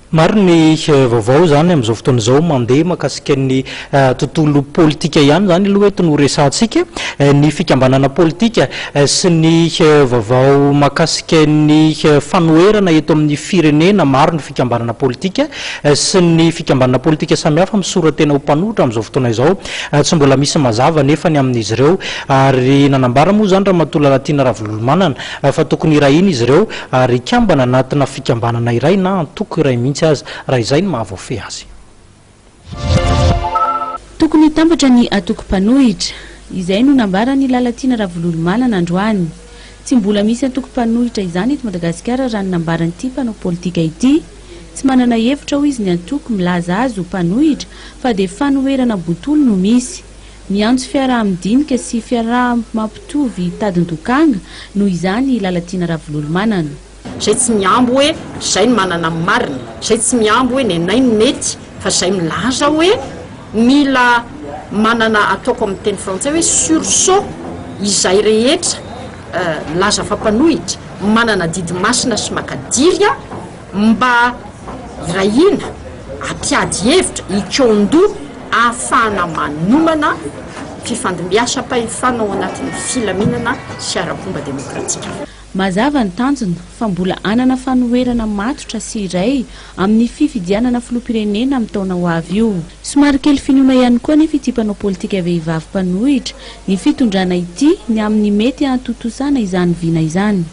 Maro ny vaovao izany amin'izao fotoana izao mandeha mahakasika ny tontolo politika ihany izany aloha eto no resahantsika. Ny fikambanana politika sy ny vaovao mahakasika ny fanoherana eto amin'ny firenena. Maro ny fikambanana politika sy ny fikambanana politika samihafa misora-tena ho mpanohitra amin'izao fotoana izao. Tsy mbola misy mazava anefa ny amin'izy ireo ary nanambara moa izany Ramatoa Lalatiana Ravololomanana fa tokony hirahina izy ireo ary hikambana anatina fikambanana iray na antoko iray mihitsy aza raha izay no mahavoafehy azy. Tokony hitambatra ny antoko mpanohitra. Izay no nambaran'i Lalatiana Ravololomanana androany. Tsy mbola misy antoko mpanohitra izany eto Madagasikara raha ny nambaran'ity mpanao politika ity. Tsy manana hevitra hoy izy ny antoko milaza azy ho mpanohitra fa dia fanoherana bontolo no misy. Miantso fiaraha-midinika sy fiaraha-mampitovy tadin-dokanga noho izany i Lalatiana Ravololomanana. Zay tsy mihambo hoe zay no manana ny marina, zay tsy mihambo hoe nenay no mety fa zay milaza hoe mila manana ataoko amin'ny teny frantsay hoe sursaut izay rehetra milaza fa mpanohitra, manana adidy masina sy makadiry mba hirahina, hampiady hevitra, hikaon-doha ahafahana manomana fifandimbiasam-pahefana ao anatin'ny filaminana sy ara-pomba demokratika. Mazava ny tanjona fa mbola hanana fanoherana matotra sy iray amin'ny fifidianana filoham-pirenena amin'ny taona ho avy io. Somary kely finoana ihany koa anefa ity mpanao politika vehivavy mpanohitra ny fitondrana ity ny amin'ny mety hahatontosana izany vina izany.